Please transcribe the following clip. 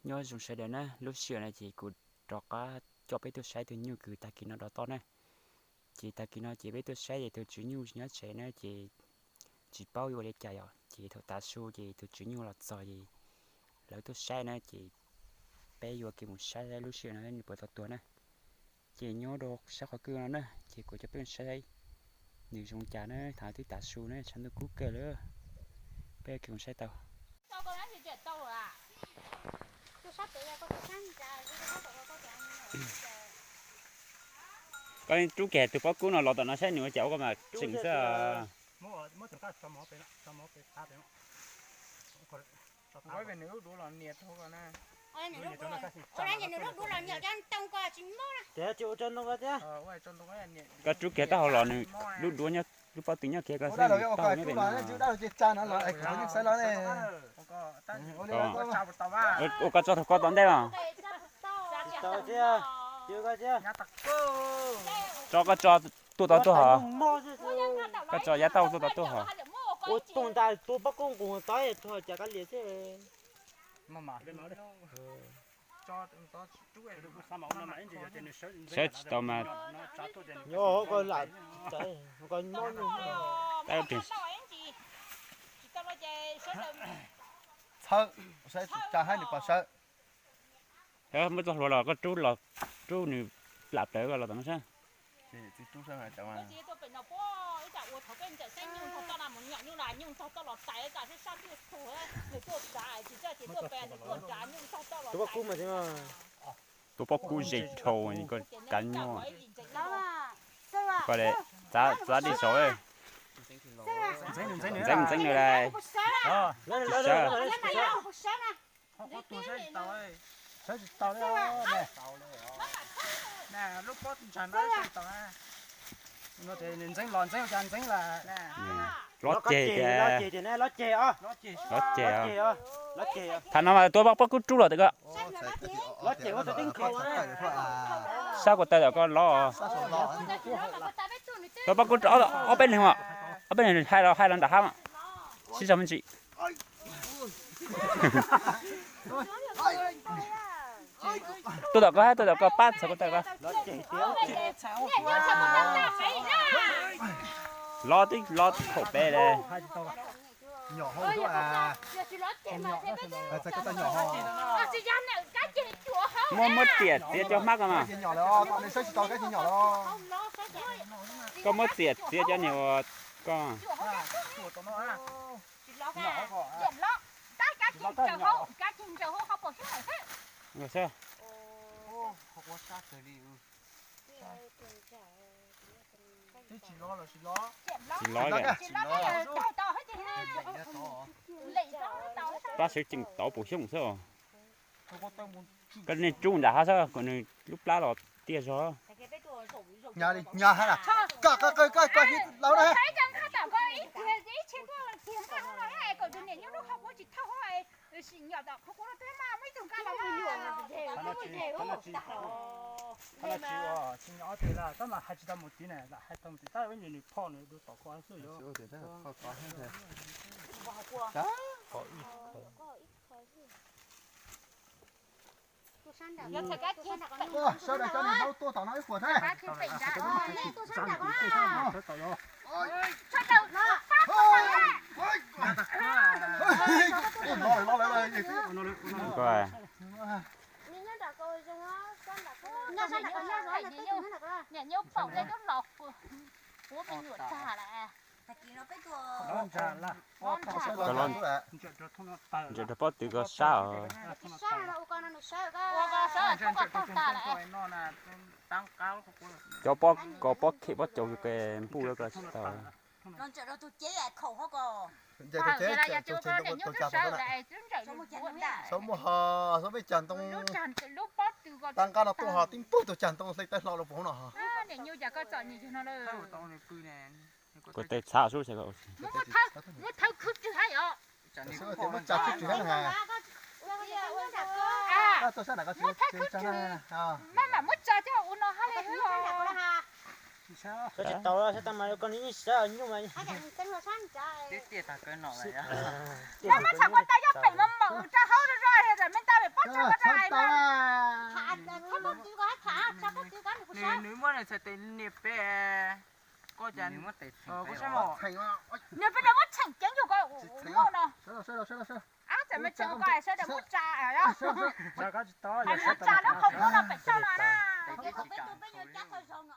Nyob zoo sawv daws na, lub sij hawm no ces kuv rov qab coj peb tuaj saib tus nyuj kws tag kis no rov toj na. Ces tag kis no ces peb tuaj saib ces tus tswv nyuj tsis nyob tsev na ces tsis paub yuav ua li cas yom, ces thaum tav su ces tus tswv nyuj los txog ces lawv tuaj saib na ces peb yuav kiag mus saib lub sij hawm no nws puas tau tuag na. Ces nyob rau sab qhov kwj no na ces kuv coj peb saib nws zoo cas na, thaum twb tav su na tshav ntuj kub kawg lawm. Peb kiag mus saib tau. Koj rub kiag tus pob kub no los tom no saib nws ua cas ua koj mas tseem xwb. Tias tsis ua tso ntoo ko thiab. Koj rub kiag taub hau los nws lub duav nyob, lub pob tw nyob kiag koj xwb, taub hau nyob pem no. Ua koj tso thaum koj tom ntej os. Tso koj tso tuaj tau tuaj hos. Koj tso yav tau tuaj tau tuaj hos. Ua tus ntais tus pob kub nqus tod tog cas kab lias xwb. Sawv tsis tau mas. Txhawb, saib tsa haib nws pom sawv. Muab txoj hlua los koj rub los, rub nws plam plaws koj los tom no saib. Tus pob kub mas, tus pob kub ze dhau koj kav nyob. Koj le, txav dej saud. Ntxeev ntxeev nws lawm. Tsis sawv. Lov ceg tias, lov ceg. Thaum no mas tua pob kub rub los tias koj sab ko taw tom koj lov. Tua pob kub ob peb leeg, ob peb leeg hais los hais los nram hav, sib zog me ntsis. Tuaj tom koj hab, tuaj tom koj pab txhawm ko taw koj. Lov twb lov thaum peb le. Muab, muab riam txiav cov hmab ko mas. Koj muab riam txiav cov niag uas koj. Tsis lov. Pab sawv tseem tauv puas xyoob xwb os. Koj nej rub nram hav xwb kom nws lub plab los tiaj zog. Sawv daws coj niag hlau tuaj tom no ib puas thiab. Ntsia rau pob tw ko sab os. Cov pob, cov pob khem pob caus ke npuj ko tsis tau. Xyov muaj ho, xyov peb cag ntoo. Tag nqaj no tuaj ho tib npug tus cag ntoo hle tawg hlo rau puag no. Kuv tes txhav sub. Muab thawb khwb rwg hab yom. Muab tsa khwb rwg hab na. Muab thawb khwb rwg. Maj mam muab tsa coj ua no hab li. Sawv tsis tau, sawv tau mas koj yeej sawv nyuj mas. Muab tsham kua tau yog pem mas maum rau hauv zoj zoj me ntau pem Nws muab nws txhais tes nias peb, koj cas, kuv saib mas. Nias peb, nws muab tsheem ceev yus ko no. Ab, txawm me tsheem ko sawv daws muab tsa, muab tsa lub qhov muab no pem toj no na. Peb tus peb yuav cab tau zoo no.